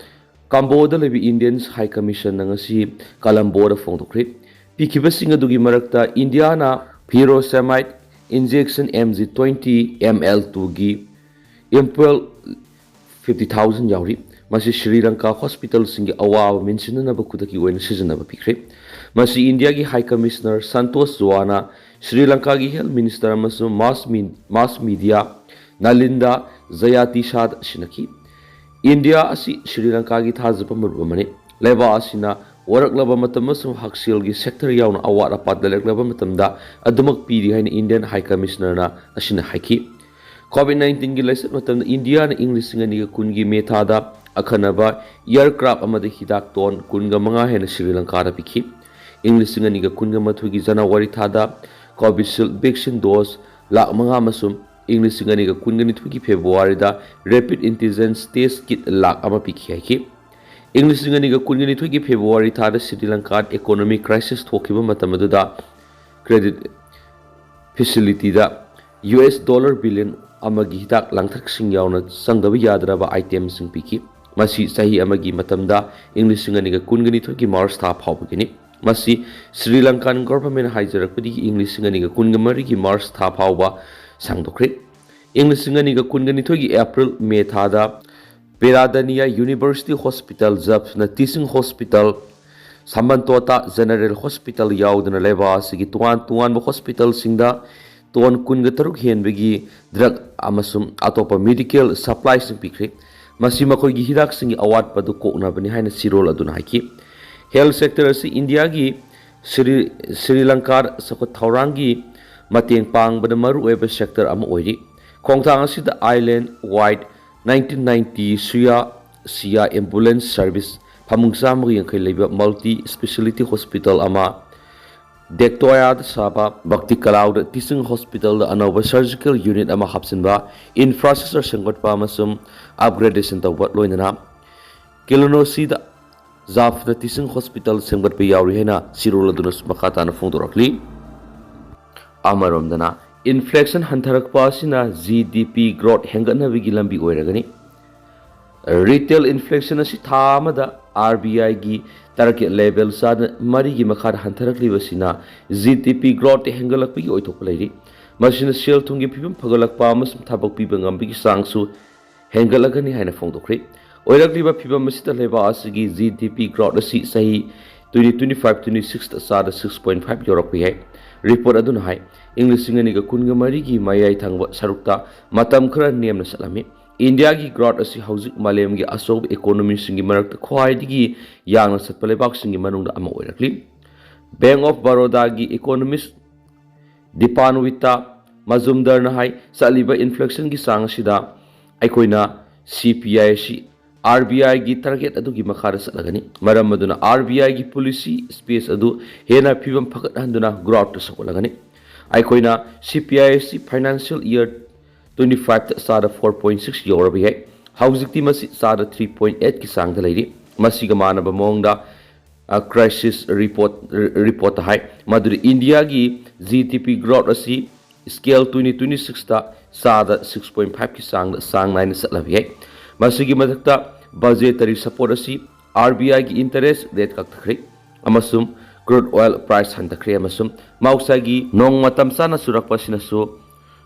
ꯀꯝꯕꯣꯗ ꯂꯩꯕ ꯏꯟꯗꯤꯌꯟ ꯍꯥꯏ ꯀꯃꯤꯁꯟꯅ ꯉꯁꯤ ꯀꯂꯝꯕꯣꯗ ꯐꯣꯡꯗꯣꯛꯈ꯭ꯔꯦ꯫ ꯄꯤꯈꯤꯕꯁꯤꯡ ꯑꯗꯨꯒꯤ ꯃꯔꯛꯇ ꯏꯟꯗꯤꯌꯥꯅ furosemide injection M G twenty M L ꯇꯨꯒꯤ ꯏꯝꯄꯦꯜ ꯐꯤꯐꯇꯤ ꯊꯥꯎꯖꯟ ꯌꯥꯎꯔꯤ꯫ ꯃꯁꯤ ꯁ꯭ꯔꯤ ꯂꯪꯀꯥ ꯍꯣꯁꯄꯤꯇꯥꯜꯁꯤꯡꯒꯤ ꯑꯋꯥꯕ ꯃꯦꯟꯁꯤꯟꯅꯅꯕ ꯈꯨꯗꯛꯀꯤ ꯑꯣꯏꯅ ꯁꯤꯖꯤꯟꯅꯕ ꯄꯤꯈ꯭ꯔꯦ꯫ ꯃꯁꯤ ꯏꯟꯗꯤꯌꯥꯒꯤ ꯍꯥꯏ ꯀꯃꯤꯁꯅꯔ ꯁꯟꯇꯣꯁ ꯖꯣꯋꯥꯅ ꯁ꯭ꯔꯤ ꯂꯪꯀꯥꯒꯤ ꯍꯦꯜꯊ ꯃꯤꯅꯤꯁꯇꯔ ꯑꯃꯁꯨꯡ ꯃꯥꯁ ꯃꯤ-, ꯃꯥꯁ ꯃꯤꯗꯤꯌꯥ ꯅꯥꯂꯤꯟꯗꯥ ꯖꯌꯥꯇꯤꯁꯥꯗ ꯁꯤꯟꯅꯈꯤ꯫ ꯏꯟꯗꯤꯌꯥ ꯑꯁꯤ ꯁ꯭ꯔꯤ ꯂꯪꯀꯥꯒꯤ ꯊꯥꯖꯕ ꯃꯔꯨꯞ ꯑꯃꯅꯤ꯫ ꯂꯩꯕꯥꯛ ꯑꯁꯤꯅ ꯋꯥꯔꯛꯂꯕ ꯃꯇꯝ ꯑꯃꯁꯨꯡ ꯍꯛꯁꯦꯜꯒꯤ ꯁꯦꯛꯇꯔ ꯌꯥꯎꯅ ꯑꯋꯥꯠ ꯑꯄꯥ ꯂꯩꯔꯛꯂꯕ ꯃꯇꯝꯗ ꯑꯗꯨꯃꯛ ꯄꯤꯔꯤ ꯍꯥꯏꯅ ꯏꯟꯗꯤꯌꯟ ꯍꯥꯏ ꯀꯃꯤꯁꯅꯔꯅ ꯑꯁꯤꯅ ꯍꯥꯏꯈꯤ꯫ ꯀꯣꯚꯤꯗ ꯅꯥꯏꯟꯇꯤꯟꯒꯤ ꯂꯥꯏꯆꯠ ꯃꯇꯝꯗ ꯏꯟꯗꯤꯌꯥꯅ ꯏꯪ ꯂꯤꯁꯤꯡ ꯑꯅꯤꯒ ꯀꯨꯟꯒꯤ ꯃꯦ ꯊꯥꯗ ꯑꯈꯟꯅꯕ ꯑꯦꯌꯔꯀ꯭ꯔꯥꯐ ꯑꯃꯗ ꯍꯤꯗꯥꯛ ꯇꯣꯟ ꯀꯨꯟꯒ ꯃꯉꯥ ꯍꯦꯟꯅ ꯁ꯭ꯔꯤ ꯂꯪꯀꯥꯗ ꯄꯤꯈꯤ꯫ ꯏꯪ ꯂꯤꯁꯤꯡ ꯑꯅꯤꯒ ꯀꯨꯟꯒ ꯃꯥꯊꯣꯏꯒꯤ ꯖꯅꯋꯥꯔꯤ ꯊꯥꯗ ꯀꯣꯚꯤꯁꯤꯜꯗ ꯚꯦꯛꯁꯤꯟ ꯗꯣꯁ ꯂꯥꯈ ꯃꯉꯥ ꯑꯃꯁꯨꯡ ꯏꯪ ꯂꯤꯁꯤꯡ ꯑꯅꯤꯒ ꯀꯨꯟꯒ ꯅꯤꯊꯣꯏꯒꯤ ꯐꯦꯕ꯭ꯔꯨꯋꯥꯔꯤꯗ ꯔꯦꯄꯤꯗ ꯑꯦꯟꯇꯤꯖꯦꯟꯁ ꯇꯦꯁ ꯀꯤꯠ ꯂꯥꯈ ꯑꯃ ꯄꯤꯈꯤ ꯍꯥꯏꯈꯤ꯫ ꯏꯪ ꯂꯤꯁꯤꯡ ꯑꯅꯤꯒ ꯀꯨꯟꯒ ꯅꯤꯊꯣꯏꯒꯤ ꯐꯦꯕ꯭ꯔꯨꯋꯥꯔꯤ ꯊꯥꯗ ꯁ꯭ꯔꯤ ꯂꯪꯀꯥꯗ ꯏꯀꯣꯅꯣꯃꯤꯛ ꯀ꯭ꯔꯥꯏꯁꯤꯁ ꯊꯣꯛꯈꯤꯕ ꯃꯇꯝ ꯑꯗꯨꯗ ꯀ꯭ꯔꯦꯗꯤꯠ ꯐꯦꯁꯤꯂꯤꯇꯤꯗ ꯌꯨ ꯑꯦꯁ ꯗꯣꯂꯔ ꯕꯤꯂꯤꯌꯟ ꯑꯃꯒꯤ ꯍꯤꯗꯥꯛ ꯂꯥꯡꯊꯛꯁꯤꯡ ꯌꯥꯎꯅ ꯆꯪꯗꯕ ꯌꯥꯗ꯭ꯔꯕ ꯑꯥꯏꯇꯦꯝꯁꯤꯡ ꯄꯤꯈꯤ꯫ ꯃꯁꯤ ꯆꯍꯤ ꯑꯃꯒꯤ ꯃꯇꯝꯗ ꯏꯪ ꯂꯤꯁꯤꯡ ꯑꯅꯤꯒ ꯀꯨꯟꯒ ꯅꯤꯊꯣꯏꯒꯤ ꯃꯥꯔꯆ ꯊꯥ ꯐꯥꯎꯕꯒꯤꯅꯤ꯫ ꯃꯁꯤ ꯁ꯭ꯔꯤ ꯂꯪꯀꯥꯟ ꯒꯣꯚꯔꯟꯃꯦꯟꯠ ꯍꯥꯏꯖꯔꯛꯄꯗꯒꯤ ꯏꯪ ꯂꯤꯁꯤꯡ ꯑꯅꯤꯒ ꯀꯨꯟꯒ ꯃꯔꯤꯒꯤ ꯃꯥꯔꯆ ꯊꯥ ꯐꯥꯎꯕ ꯁꯥꯡꯗꯣꯛꯈ꯭ꯔꯦ꯫ ꯏꯪ ꯂꯤꯁꯤꯡ ꯑꯅꯤꯒ ꯀꯨꯟꯒ ꯅꯤꯊꯣꯏꯒꯤ ꯑꯦꯄ꯭ꯔꯤꯜ ꯃꯦ ꯊꯥꯗ Peradeniya university hospital, Jaffna teaching hospital, Hambantota general hospital ꯌꯥꯎꯗꯅ ꯂꯩꯕꯥꯛ ꯑꯁꯤꯒꯤ ꯇꯣꯉꯥꯟ ꯇꯣꯉꯥꯟꯕ ꯍꯣꯁꯄꯤꯇꯥꯜꯁꯤꯡꯗ ꯇꯣꯟ ꯀꯨꯟꯒ ꯇꯔꯨꯛ ꯍꯦꯟꯕꯒꯤ ꯗ꯭ꯔꯒ ꯑꯃꯁꯨꯡ ꯑꯇꯣꯞꯄ ꯃꯦꯗꯤꯀꯦꯜ ꯁꯄ꯭ꯂꯥꯏꯁꯤꯡ ꯄꯤꯈ꯭ꯔꯦ꯫ ꯃꯁꯤ ꯃꯈꯣꯏꯒꯤ ꯍꯤꯗꯥꯛꯁꯤꯡꯒꯤ ꯑꯋꯥꯠꯄ ꯑꯗꯨ ꯀꯣꯛꯅꯕꯅꯤ ꯍꯥꯏꯅ ꯁꯤꯔꯣꯜ ꯑꯗꯨꯅ ꯍꯥꯏꯈꯤ꯫ ꯍꯦꯜꯊ ꯁꯦꯛꯇꯔ ꯑꯁꯤ ꯏꯟꯗꯤꯌꯥꯒꯤ ꯁ꯭ꯔꯤ, ꯁ꯭ꯔꯤ ꯂꯪꯀꯥ ꯆꯥꯎꯈꯠ ꯊꯧꯔꯥꯡꯒꯤ ꯃꯇꯦꯡ ꯄꯥꯡꯕꯗ ꯃꯔꯨꯑꯣꯏꯕ ꯁꯦꯛꯇꯔ ꯑꯃ ꯑꯣꯏꯔꯤ꯫ ꯈꯣꯡꯊꯥꯡ ꯑꯁꯤꯗ ꯑꯥꯏꯂꯦꯟ ꯋꯥꯏꯗ ꯅꯥꯏꯟꯇꯤꯟ ꯅꯥꯏꯟꯇꯤ ꯁꯨꯌꯥ ꯁꯤꯌꯥ ꯑꯦꯝꯕꯨꯂꯦꯟꯁ ꯁꯔꯚꯤꯁ ꯐꯃꯨꯡ ꯆꯥꯝꯃꯒ ꯌꯥꯡꯈꯩ ꯂꯩꯕ ꯃꯜꯇꯤ ꯁ꯭ꯄꯦꯁꯤꯌꯦꯂꯤꯇꯤ ꯍꯣꯁꯄꯤꯇꯥꯜ ꯑꯃ, ꯗꯦꯛꯇꯣꯌꯥꯗ ꯁꯥꯕ ꯚꯛꯇꯤ ꯀꯂꯥꯎꯗ ꯇꯤꯆꯤꯡ ꯍꯣꯁꯄꯤꯇꯥꯜꯗ ꯑꯅꯧꯕ ꯁꯔꯖꯤꯀꯦꯜ ꯌꯨꯅꯤꯠ ꯑꯃ ꯍꯥꯞꯆꯤꯟꯕ, ꯏꯟꯐ꯭ꯔꯥꯁ꯭ꯇ꯭ꯔꯛꯆꯔ ꯁꯦꯝꯒꯠꯄ ꯑꯃꯁꯨꯡ ꯑꯞꯒ꯭ꯔꯦꯗꯦꯁꯟ ꯇꯧꯕ, ꯂꯣꯏꯅꯅ ꯀꯤꯂꯣꯅꯣꯁꯤꯗ ꯖꯥꯐꯅ ꯇꯤꯆꯤꯡ ꯍꯣꯁꯄꯤꯇꯥꯜ ꯁꯦꯝꯒꯠꯄ ꯌꯥꯎꯔꯤ ꯍꯥꯏꯅ ꯁꯤꯔꯣꯜ ꯑꯗꯨꯅ ꯃꯈꯥ ꯇꯥꯅ ꯐꯣꯡꯗꯣꯔꯛꯂꯤ꯫ ꯑꯃꯔꯣꯝꯗꯅ, ꯏꯟꯐ꯭ꯂꯦꯁꯟ ꯍꯟꯊꯔꯛꯄ ꯑꯁꯤꯅ ꯖꯤ ꯗꯤ ꯄꯤ ꯒ꯭ꯔꯣꯠ ꯍꯦꯟꯒꯠꯅꯕꯒꯤ ꯂꯝꯕꯤ ꯑꯣꯏꯔꯒꯅꯤ꯫ ꯔꯤꯇꯦꯜ ꯏꯟꯐ꯭ꯂꯦꯁꯟ ꯑꯁꯤ ꯊꯥ ꯑꯃꯗ ꯑꯥꯔ ꯕꯤ ꯑꯥꯏꯒꯤ ꯇꯥꯔꯒꯦꯠ ꯂꯦꯚꯦꯜ ꯆꯥꯗ ꯃꯔꯤꯒꯤ ꯃꯈꯥꯗ ꯍꯟꯊꯔꯛꯂꯤꯕꯁꯤꯅ ꯖꯤ ꯗꯤ ꯄꯤ ꯒ꯭ꯔꯣꯠ ꯍꯦꯟꯒꯠꯂꯛꯄꯒꯤ ꯑꯣꯏꯊꯣꯛꯄ ꯂꯩꯔꯤ꯫ ꯃꯁꯤꯅ ꯁꯦꯜ ꯊꯨꯝꯒꯤ ꯐꯤꯕꯝ ꯐꯒꯠꯂꯛꯄ ꯑꯃꯁꯨꯡ ꯊꯕꯛ ꯄꯤꯕ ꯉꯝꯕꯒꯤ ꯆꯥꯡꯁꯨ ꯍꯦꯟꯒꯠꯂꯒꯅꯤ ꯍꯥꯏꯅ ꯐꯣꯡꯗꯣꯛꯈ꯭ꯔꯦ꯫ ꯑꯣꯏꯔꯛꯂꯤꯕ ꯐꯤꯕꯝ ꯑꯁꯤꯗ ꯂꯩꯕꯥꯛ ꯑꯁꯤꯒꯤ ꯖꯤ ꯗꯤ ꯄꯤ ꯒ꯭ꯔꯣꯠ ꯑꯁꯤ ꯆꯍꯤ ꯇ꯭ꯋꯦꯟꯇꯤ ꯇ꯭ꯋꯦꯟꯇꯤ ꯐꯥꯏꯚ ꯇ꯭ꯋꯦꯟꯇꯤ ꯁꯤꯛꯁꯇ ꯆꯥꯗ ꯁꯤꯛꯁ ꯄꯣꯏꯟ ꯐꯥꯏꯚ ꯌꯧꯔꯛꯄ ꯌꯥꯏ꯫ ꯔꯤꯄꯣꯔꯠ ꯑꯗꯨꯅ ꯍꯥꯏ, ꯏꯪ ꯂꯤꯁꯤꯡ ꯑꯅꯤꯒ ꯀꯨꯟꯒ ꯃꯔꯤꯒꯤ ꯃꯌꯥꯏ ꯊꯪꯕ ꯁꯔꯨꯛꯇ ꯃꯇꯝ ꯈꯔ ꯅꯦꯝꯅ ꯆꯠꯂꯝꯃꯤ꯫ ꯏꯟꯗꯤꯌꯥꯒꯤ ꯒ꯭ꯔꯣꯠ ꯑꯁꯤ ꯍꯧꯖꯤꯛ ꯃꯥꯂꯦꯝꯒꯤ ꯑꯆꯧꯕ ꯏꯀꯣꯅꯣꯃꯤꯁꯤꯡꯒꯤ ꯃꯔꯛꯇ ꯈ꯭ꯋꯥꯏꯗꯒꯤ ꯌꯥꯡꯅ ꯆꯠꯄ ꯂꯩꯕꯥꯛꯁꯤꯡꯒꯤ ꯃꯅꯨꯡꯗ ꯑꯃ ꯑꯣꯏꯔꯛꯂꯤ꯫ ꯕꯦꯡꯛ ꯑꯣꯐ ꯕꯔꯣꯗꯥꯒꯤ ꯏꯀꯣꯅꯣꯃꯤꯁ ꯗꯤꯄꯥꯟꯋꯤꯇꯥ ꯃꯖꯨꯝꯗꯔꯅ ꯍꯥꯏ, ꯆꯠꯂꯤꯕ ꯏꯟꯐ꯭ꯂꯦꯁꯟꯒꯤ ꯆꯥꯡ ꯑꯁꯤꯗ ꯑꯩꯈꯣꯏꯅ ꯁꯤ ꯄꯤ ꯑꯥꯏ ꯑꯁꯤ ꯑꯥꯔ ꯕꯤ ꯑꯥꯏꯒꯤ ꯇꯥꯔꯒꯦꯠ ꯑꯗꯨꯒꯤ ꯃꯈꯥꯗ ꯆꯠꯂꯒꯅꯤ꯫ ꯃꯔꯝ ꯑꯗꯨꯅ ꯑꯥꯔ ꯕꯤ ꯑꯥꯏꯒꯤ ꯄꯣꯂꯤꯁꯤ ꯁ꯭ꯄꯦꯁ ꯑꯗꯨ ꯍꯦꯟꯅ ꯐꯤꯕꯝ ꯐꯒꯠꯍꯟꯗꯨꯅ ꯒ꯭ꯔꯣꯠꯇ ꯁꯧꯒꯠꯂꯒꯅꯤ꯫ ꯑꯩꯈꯣꯏꯅ ꯁꯤ ꯄꯤ ꯑꯥꯏ ꯑꯁꯤ ꯐꯥꯏꯅꯥꯟꯁꯤꯌꯦꯜ ꯏꯌꯔ ꯇ꯭ꯋꯦꯟꯇꯤ ꯐꯥꯏꯚꯇ ꯆꯥꯗ ꯐꯣꯔ ꯄꯣꯏꯟ ꯁꯤꯛꯁ ꯌꯧꯔꯕ ꯌꯥꯏ꯫ ꯍꯧꯖꯤꯛꯇꯤ ꯃꯁꯤ ꯆꯥꯗ ꯊ꯭ꯔꯤ ꯄꯣꯏꯟ ꯑꯩꯠꯀꯤ ꯆꯥꯡꯗ ꯂꯩꯔꯤ꯫ ꯃꯁꯤꯒ ꯃꯥꯟꯅꯕ ꯃꯑꯣꯡꯗ, ꯑ, ꯀ꯭ꯔꯥꯏꯁꯤꯁ ꯔꯤꯄꯣꯔꯠ, ꯔꯤ-, ꯔꯤꯄꯣꯔꯠꯇ ꯍꯥꯏ, ꯃꯗꯨꯗꯤ ꯏꯟꯗꯤꯌꯥꯒꯤ ꯖꯤ ꯗꯤ ꯄꯤ ꯒ꯭ꯔꯣꯠ ꯑꯁꯤ ꯁ꯭ꯀꯦꯜ ꯇ꯭ꯋꯦꯟꯇꯤ ꯇ꯭ꯋꯦꯟꯇꯤ ꯁꯤꯛꯁꯇ ꯆꯥꯗ ꯁꯤꯛꯁ ꯄꯣꯏꯟ ꯐꯥꯏꯚꯀꯤ ꯆꯥꯡꯗ ꯆꯥꯡ ꯅꯥꯏꯅ ꯆꯠꯂꯕ ꯌꯥꯏ꯫ ꯃꯁꯤꯒꯤ ꯃꯊꯛꯇ ꯕꯖꯦꯇꯔꯤ ꯁꯄꯣꯔꯠ ꯑꯁꯤ ꯑꯥꯔ ꯕꯤ ꯑꯥꯏꯒꯤ ꯏꯟꯇꯔꯦꯁ ꯔꯦꯠ ꯀꯛꯊꯈ꯭ꯔꯦ ꯑꯃꯁꯨꯡ ꯀ꯭ꯔꯨꯗ ꯑꯣꯏꯜ ꯄ꯭ꯔꯥꯏꯁ ꯍꯟꯊꯈ꯭ꯔꯦ ꯑꯃꯁꯨꯡ ꯃꯍꯧꯁꯥꯒꯤ ꯅꯣꯡ ꯃꯇꯝ ꯆꯥꯅ ꯆꯨꯔꯛꯄ ꯑꯁꯤꯅꯁꯨ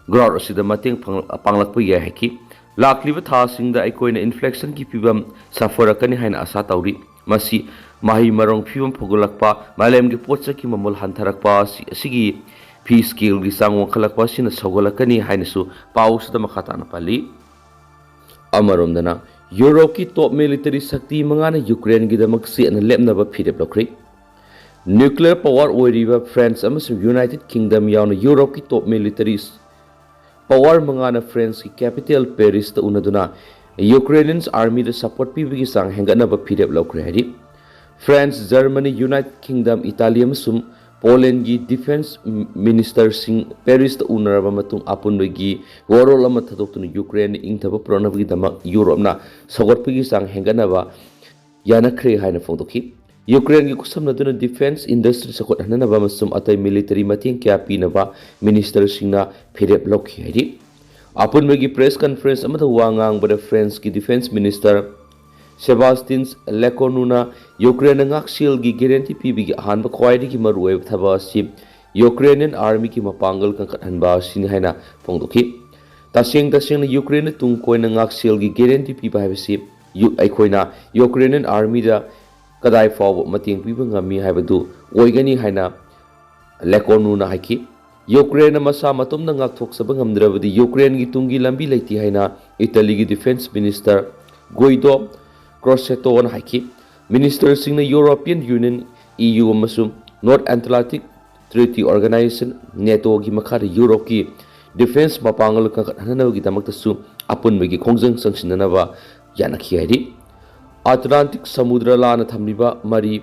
ꯒ꯭ꯔꯣꯠ ꯑꯁꯤꯗ ꯃꯇꯦꯡ ꯐꯪ-, ꯄꯥꯡꯂꯛꯄ ꯌꯥꯏ ꯍꯥꯏꯈꯤ꯫ ꯂꯥꯛꯂꯤꯕ ꯊꯥꯁꯤꯡꯗ ꯑꯩꯈꯣꯏꯅ ꯏꯟꯐ꯭ꯂꯦꯁꯟꯒꯤ ꯐꯤꯕꯝ ꯁꯥꯐꯔꯛꯀꯅꯤ ꯍꯥꯏꯅ ꯑꯁꯥ ꯇꯧꯔꯤ꯫ ꯃꯁꯤ ꯃꯍꯩ ꯃꯔꯣꯡ ꯐꯤꯕꯝ ꯐꯒꯠꯂꯛꯄ, ꯃꯥꯂꯦꯝꯒꯤ ꯄꯣꯠꯆꯩꯒꯤ ꯃꯃꯜ ꯍꯟꯊꯔꯛꯄ ꯑꯁꯤ, ꯑꯁꯤꯒꯤ ꯐꯤ ꯁ꯭ꯀꯦꯜꯒꯤ ꯆꯥꯡ ꯋꯥꯡꯈꯠꯂꯛꯄ ꯑꯁꯤꯅ ꯁꯧꯒꯠꯂꯛꯀꯅꯤ ꯍꯥꯏꯅꯁꯨ ꯄꯥꯎ ꯑꯁꯤꯗ ꯃꯈꯥ ꯇꯥꯅ ꯄꯜꯂꯤ꯫ ꯑꯃꯔꯣꯝꯗꯅ, ꯌꯨꯔꯣꯞꯀꯤ ꯇꯣꯞ ꯃꯤꯂꯤꯇꯔꯤ ꯁꯛꯇꯤ ꯃꯉꯥꯅ ꯌꯨꯀ꯭ꯔꯦꯟꯒꯤꯗꯃꯛ ꯆꯦꯠꯅ ꯂꯦꯞꯅꯕ ꯐꯤꯔꯦꯞ ꯂꯧꯈ꯭ꯔꯦ꯫ ꯅ꯭ꯌꯨꯀ꯭ꯂꯤꯌꯔ ꯄꯥꯋꯔ ꯑꯣꯏꯔꯤꯕ ꯐ꯭ꯔꯥꯟꯁ ꯑꯃꯁꯨꯡ ꯌꯨꯅꯥꯏꯇꯦꯗ ꯀꯤꯡꯗꯝ ꯌꯥꯎꯅ ꯌꯨꯔꯣꯞꯀꯤ ꯇꯣꯞ ꯃꯤꯂꯤꯇꯔꯤ ꯄꯥꯋꯔ ꯃꯉꯥꯅ ꯐ꯭ꯔꯥꯟꯁꯀꯤ ꯀꯦꯄꯤꯇꯦꯜ ꯄꯦꯔꯤꯁꯇ ꯎꯅꯗꯨꯅ ꯌꯨꯀ꯭ꯔꯦꯅꯤꯌꯟ ꯑꯥꯔꯃꯤꯗ ꯁꯄꯣꯔꯠ ꯄꯤꯕꯒꯤ ꯆꯥꯡ ꯍꯦꯟꯒꯠꯅꯕ ꯐꯤꯔꯦꯞ ꯂꯧꯈ꯭ꯔꯦ ꯍꯥꯏꯔꯤ꯫ France, Germany, United kingdom, Italy ꯑꯃꯁꯨꯡ ꯄꯣꯂꯦꯟꯒꯤ ꯗꯤꯐꯦꯟꯁ ꯃꯤꯅꯤꯁꯇꯔꯁꯤꯡ ꯄꯦꯔꯤꯁꯇ ꯎꯅꯔꯕ ꯃꯇꯨꯡ ꯑꯄꯨꯟꯕꯒꯤ ꯋꯥꯔꯣꯜ ꯑꯃ ꯊꯥꯗꯣꯛꯇꯨꯅ ꯌꯨꯀ꯭ꯔꯦꯟꯗ ꯏꯪꯊꯕ ꯄꯨꯔꯛꯅꯕꯒꯤꯗꯃꯛ ꯌꯨꯔꯣꯞꯅ ꯁꯧꯒꯠꯄꯒꯤ ꯆꯥꯡ ꯍꯦꯟꯒꯠꯅꯕ ꯌꯥꯅꯈ꯭ꯔꯦ ꯍꯥꯏꯅ ꯐꯣꯡꯗꯣꯛꯈꯤ꯫ ꯌꯨꯀ꯭ꯔꯦꯟꯒꯤ ꯈꯨꯠꯁꯝꯅꯗꯨꯅ ꯗꯤꯐꯦꯟꯁ ꯏꯟꯗꯁꯇ꯭ꯔꯤ ꯆꯥꯎꯈꯠꯍꯟꯅꯕ ꯑꯃꯁꯨꯡ ꯑꯇꯩ ꯃꯤꯂꯤꯇꯔꯤ ꯃꯇꯦꯡ ꯀꯌꯥ ꯄꯤꯅꯕ ꯃꯤꯅꯤꯁꯇꯔꯁꯤꯡꯅ ꯐꯤꯔꯦꯞ ꯂꯧꯈꯤ ꯍꯥꯏꯔꯤ꯫ ꯑꯄꯨꯟꯕꯒꯤ ꯄ꯭ꯔꯦꯁ ꯀꯟꯐꯔꯦꯟꯁ ꯑꯃꯗ ꯋꯥ ꯉꯥꯡꯕꯗ ꯐ꯭ꯔꯦꯟꯁꯀꯤ ꯗꯤꯐꯦꯟꯁ ꯃꯤꯅꯤꯁꯇꯔ ꯁꯦꯕꯥꯁꯇꯤꯟ ꯂꯦꯀꯣꯔꯅꯨꯅ ꯌꯨꯀ꯭ꯔꯦꯟꯗ ꯉꯥꯛꯁꯦꯜꯒꯤ ꯒꯦꯔꯦꯟꯇꯤ ꯄꯤꯕꯒꯤ ꯑꯍꯥꯟꯕ ꯈ꯭ꯋꯥꯏꯗꯒꯤ ꯃꯔꯨꯑꯣꯏꯕ ꯊꯕꯛ ꯑꯁꯤ ꯌꯨꯀ꯭ꯔꯦꯅꯤꯌꯟ ꯑꯥꯔꯃꯤꯒꯤ ꯃꯄꯥꯡꯒꯜ ꯀꯟꯈꯠꯍꯟꯕ ꯑꯁꯤꯅꯤ ꯍꯥꯏꯅ ꯐꯣꯡꯗꯣꯛꯈꯤ꯫ ꯇꯁꯦꯡ ꯇꯁꯦꯡꯅ ꯌꯨꯀ꯭ꯔꯦꯟꯗ ꯇꯨꯡ ꯀꯣꯏꯅ ꯉꯥꯛꯁꯦꯜꯒꯤ ꯒꯦꯔꯦꯟꯇꯤ ꯄꯤꯕ ꯍꯥꯏꯕꯁꯤ ꯌꯨ-, ꯑꯩꯈꯣꯏꯅ ꯌꯨꯀ꯭ꯔꯦꯅꯤꯌꯟ ꯑꯥꯔꯃꯤꯗ ꯀꯗꯥꯏ ꯐꯥꯎꯕ ꯃꯇꯦꯡ ꯄꯤꯕ ꯉꯝꯃꯤ ꯍꯥꯏꯕꯗꯨ ꯑꯣꯏꯒꯅꯤ ꯍꯥꯏꯅ ꯂꯦꯀꯣꯔꯅꯨꯅ ꯍꯥꯏꯈꯤ꯫ ꯌꯨꯀ꯭ꯔꯦꯟꯅ ꯃꯁꯥ ꯃꯇꯣꯝꯇ ꯉꯥꯛꯊꯣꯛꯆꯕ ꯉꯝꯗ꯭ꯔꯕꯗꯤ ꯌꯨꯀ꯭ꯔꯦꯟꯒꯤ ꯇꯨꯡꯒꯤ ꯂꯝꯕꯤ ꯂꯩꯇꯦ ꯍꯥꯏꯅ ꯏꯇꯥꯂꯤꯒꯤ ꯗꯤꯐꯦꯟꯁ ꯃꯤꯅꯤꯁꯇꯔ ꯒꯣꯏꯗꯣ ꯀ꯭ꯔꯣꯁꯦꯇꯣꯅ ꯍꯥꯏꯈꯤ꯫ ꯃꯤꯅꯤꯁꯇꯔꯁꯤꯡꯅ ꯌꯨꯔꯣꯄꯤꯌꯟ ꯌꯨꯅꯤꯌꯟ, ꯏ ꯌꯨ, ꯑꯃꯁꯨꯡ ꯅꯣꯔꯠ ꯑꯦꯟꯇꯂꯥꯟꯇꯤꯛ ꯇ꯭ꯔꯤꯇꯤ ꯑꯣꯔꯒꯅꯥꯏꯖꯦꯁꯟ, ꯅꯦꯇꯣꯒꯤ ꯃꯈꯥꯗ ꯌꯨꯔꯣꯞꯀꯤ ꯗꯤꯐꯦꯟꯁ ꯃꯄꯥꯡꯒꯜ ꯀꯟꯈꯠꯍꯟꯅꯕꯒꯤꯗꯃꯛꯇꯁꯨ ꯑꯄꯨꯟꯕꯒꯤ ꯈꯣꯡꯖꯪ ꯆꯪꯁꯤꯟꯅꯅꯕ ꯌꯥꯅꯈꯤ ꯍꯥꯏꯔꯤ꯫ ꯑꯇꯂꯥꯟꯇꯤꯛ ꯁꯃꯨꯗ꯭ꯔ ꯂꯥꯟꯅ ꯊꯝꯂꯤꯕ ꯃꯔꯤ,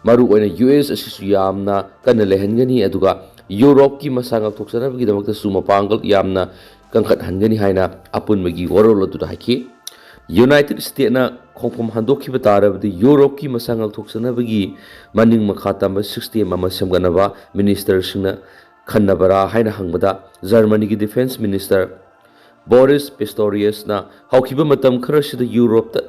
ꯃꯔꯨꯑꯣꯏꯅ ꯌꯨ ꯑꯦꯁ ꯑꯁꯤꯁꯨ ꯌꯥꯝꯅ ꯀꯟꯅ ꯂꯩꯍꯟꯒꯅꯤ, ꯑꯗꯨꯒ ꯌꯨꯔꯣꯞꯀꯤ ꯃꯁꯥ ꯉꯥꯛꯊꯣꯛꯆꯅꯕꯒꯤꯗꯃꯛꯇꯁꯨ ꯃꯄꯥꯡꯒꯜ ꯌꯥꯝꯅ ꯀꯟꯈꯠꯍꯟꯒꯅꯤ ꯍꯥꯏꯅ ꯑꯄꯨꯟꯕꯒꯤ ꯋꯥꯔꯣꯜ ꯑꯗꯨꯗ ꯍꯥꯏꯈꯤ꯫ ꯌꯨꯅꯥꯏꯇꯦꯗ ꯁ꯭ꯇꯦꯠꯅ ꯈꯣꯡꯐꯝ ꯍꯟꯗꯣꯛꯈꯤꯕ ꯇꯥꯔꯕꯗꯤ ꯌꯨꯔꯣꯞꯀꯤ ꯃꯁꯥ ꯉꯥꯛꯊꯣꯛꯆꯅꯕꯒꯤ ꯃꯅꯤꯡ ꯃꯈꯥ ꯇꯝꯕ ꯁꯤꯁꯇꯦꯝ ꯑꯃ ꯁꯦꯝꯒꯠꯅꯕ ꯃꯤꯅꯤꯁꯇꯔꯁꯤꯡꯅ ꯈꯟꯅꯕꯔꯥ ꯍꯥꯏꯅ ꯍꯪꯕꯗ, ꯖꯔꯃꯅꯤꯒꯤ ꯗꯤꯐꯦꯟꯁ ꯃꯤꯅꯤꯁꯇꯔ ꯕꯣꯔꯤꯁ ꯄꯤꯁꯇꯣꯔꯤꯌꯁꯅ ꯍꯧꯈꯤꯕ ꯃꯇꯝ ꯈꯔꯁꯤꯗ ꯌꯨꯔꯣꯞꯇ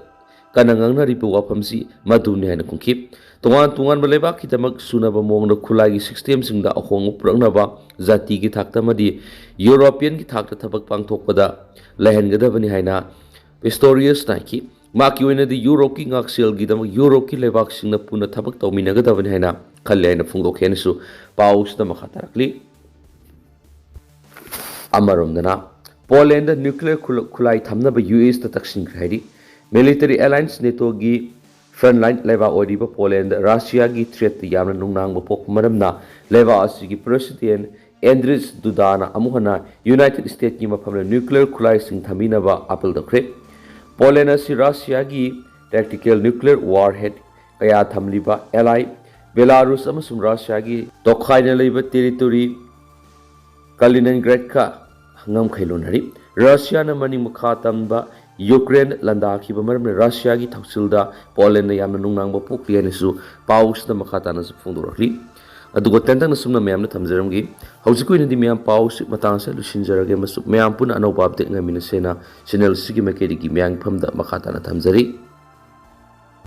ꯀꯟꯅ ꯉꯥꯡꯅꯔꯤꯕ ꯋꯥꯐꯝꯁꯤ ꯃꯗꯨꯅꯤ ꯍꯥꯏꯅ ꯈꯨꯝꯈꯤ꯫ ꯇꯣꯉꯥꯟ ꯇꯣꯉꯥꯟꯕ ꯂꯩꯕꯥꯛꯀꯤꯗꯃꯛ ꯁꯨꯅꯕ ꯃꯑꯣꯡꯗ ꯈꯨꯠꯂꯥꯏꯒꯤ ꯁꯤꯁꯇꯦꯝꯁꯤꯡꯗ ꯑꯍꯣꯡꯕ ꯄꯨꯔꯛꯅꯕ ꯖꯥꯇꯤꯒꯤ ꯊꯥꯛꯇ ꯑꯃꯗꯤ ꯌꯨꯔꯣꯄꯤꯌꯟꯒꯤ ꯊꯥꯛꯇ ꯊꯕꯛ ꯄꯥꯡꯊꯣꯛꯄꯗ ꯂꯩꯍꯟꯒꯗꯕꯅꯤ ꯍꯥꯏꯅ ꯄꯤꯁꯇꯣꯔꯤꯌꯁꯅ ꯍꯥꯏꯈꯤ꯫ ꯃꯍꯥꯛꯀꯤ ꯑꯣꯏꯅꯗꯤ ꯌꯨꯔꯣꯞꯀꯤ ꯉꯥꯛꯁꯦꯜꯒꯤꯗꯃꯛ ꯌꯨꯔꯣꯞꯀꯤ ꯂꯩꯕꯥꯛꯁꯤꯡꯅ ꯄꯨꯟꯅ ꯊꯕꯛ ꯇꯧꯃꯤꯟꯅꯒꯗꯕꯅꯤ ꯍꯥꯏꯅ ꯈꯜꯂꯦ ꯍꯥꯏꯅ ꯐꯣꯡꯗꯣꯛꯈꯤ ꯍꯥꯏꯅꯁꯨ ꯄꯥꯎꯁꯤꯗ ꯃꯈꯥ ꯇꯥꯔꯛꯂꯤ꯫ ꯑꯃꯔꯣꯝꯗꯅ ꯄꯣꯂꯦꯟꯗ ꯅ꯭ꯌꯨꯀ꯭ꯂꯤꯌꯔ ꯈꯨꯠꯂ-, ꯈꯨꯠꯂꯥꯏ ꯊꯝꯅꯕ ꯌꯨ ꯑꯦꯁꯇ ꯇꯛꯁꯤꯟꯈ꯭ꯔꯦ ꯍꯥꯏꯔꯤ꯫ ꯃꯤꯂꯤꯇꯔꯤ ꯑꯦꯂꯥꯌꯟꯁ ꯅꯦꯇꯣꯒꯤ ꯐ꯭ꯔꯟꯠꯂꯥꯏꯟ ꯂꯩꯕꯥꯛ ꯑꯣꯏꯔꯤꯕ ꯄꯣꯂꯦꯟꯗ ꯔꯁꯤꯌꯥꯒꯤ ꯊ꯭ꯔꯦꯠꯇ ꯌꯥꯝꯅ ꯅꯨꯡꯅꯥꯡꯕ ꯄꯣꯛꯄ ꯃꯔꯝꯅ ꯂꯩꯕꯥꯛ ꯑꯁꯤꯒꯤ ꯄ꯭ꯔꯦꯁꯤꯗꯦꯟꯠ ꯑꯦꯟꯗ꯭ꯔꯤꯁ ꯗꯨꯗꯥꯅ ꯑꯃꯨꯛ ꯍꯟꯅ ꯌꯨꯅꯥꯏꯇꯦꯗ ꯁ꯭ꯇꯦꯠꯀꯤ ꯃꯐꯝꯗ ꯅ꯭ꯌꯨꯀ꯭ꯂꯤꯌꯔ ꯈꯨꯠꯂꯥꯏꯁꯤꯡ ꯊꯝꯕꯤꯅꯕ ꯑꯥꯄꯤꯜ ꯇꯧꯈ꯭ꯔꯦ꯫ ꯄꯣꯂꯦꯟ ꯑꯁꯤ ꯔꯁꯤꯌꯥꯒꯤ ꯇꯦꯛꯇꯤꯀꯦꯜ ꯅ꯭ꯌꯨꯀ꯭ꯂꯤꯌꯔ ꯋꯥꯔꯍꯦꯗ ꯀꯌꯥ ꯊꯝꯂꯤꯕ ꯑꯦꯂꯥꯏ ꯕꯦꯂꯥꯔꯨꯁ ꯑꯃꯁꯨꯡ ꯔꯁꯤꯌꯥꯒꯤ ꯇꯣꯈꯥꯏꯅ ꯂꯩꯕ ꯇꯦꯔꯤꯇꯣꯔꯤ ꯀꯥꯂꯤꯅꯤꯟꯒ꯭ꯔꯦꯗꯀ ꯉꯝꯈꯩ ꯂꯣꯟꯅꯔꯤ꯫ ꯔꯁꯤꯌꯥꯅ ꯃꯅꯤꯡ ꯃꯈꯥ ꯇꯝꯕ ꯌꯨꯀ꯭ꯔꯦꯟ ꯂꯥꯟꯗꯥꯈꯤꯕ ꯃꯔꯝꯅ ꯔꯁꯤꯌꯥꯒꯤ ꯊꯧꯁꯤꯜꯗ ꯄꯣꯂꯦꯟꯅ ꯌꯥꯝꯅ ꯅꯨꯡꯅꯥꯡꯕ ꯄꯣꯛꯂꯤ ꯍꯥꯏꯅꯁꯨ ꯄꯥꯎꯁꯤꯗ ꯃꯈꯥ ꯇꯥꯅꯁꯨ ꯐꯣꯡꯗꯣꯔꯛꯂꯤ꯫ ꯑꯗꯨꯒ ꯇꯦꯟꯇꯛꯅ ꯁꯨꯝꯅ ꯃꯌꯥꯝꯅ ꯊꯝꯖꯔꯝꯒꯦ꯫ ꯍꯧꯖꯤꯛꯀꯤ ꯑꯣꯏꯅꯗꯤ ꯃꯌꯥꯝ ꯄꯥꯎꯁꯤ ꯃꯇꯥꯡ ꯑꯁꯤꯗ ꯂꯣꯏꯁꯤꯟꯖꯔꯒꯦ ꯑꯃꯁꯨꯡ ꯃꯌꯥꯝ ꯄꯨꯟꯅ ꯑꯅꯧꯕ ꯑꯞꯗꯦꯠ ꯉꯥꯏꯃꯤꯟꯅꯁꯦꯅ ꯆꯦꯅꯦꯜ ꯑꯁꯤꯒꯤ ꯃꯥꯏꯀꯩꯗꯒꯤ ꯃꯌꯥꯝꯒꯤ ꯐꯝꯗ ꯃꯈꯥ ꯇꯥꯅ ꯊꯝꯖꯔꯤ꯫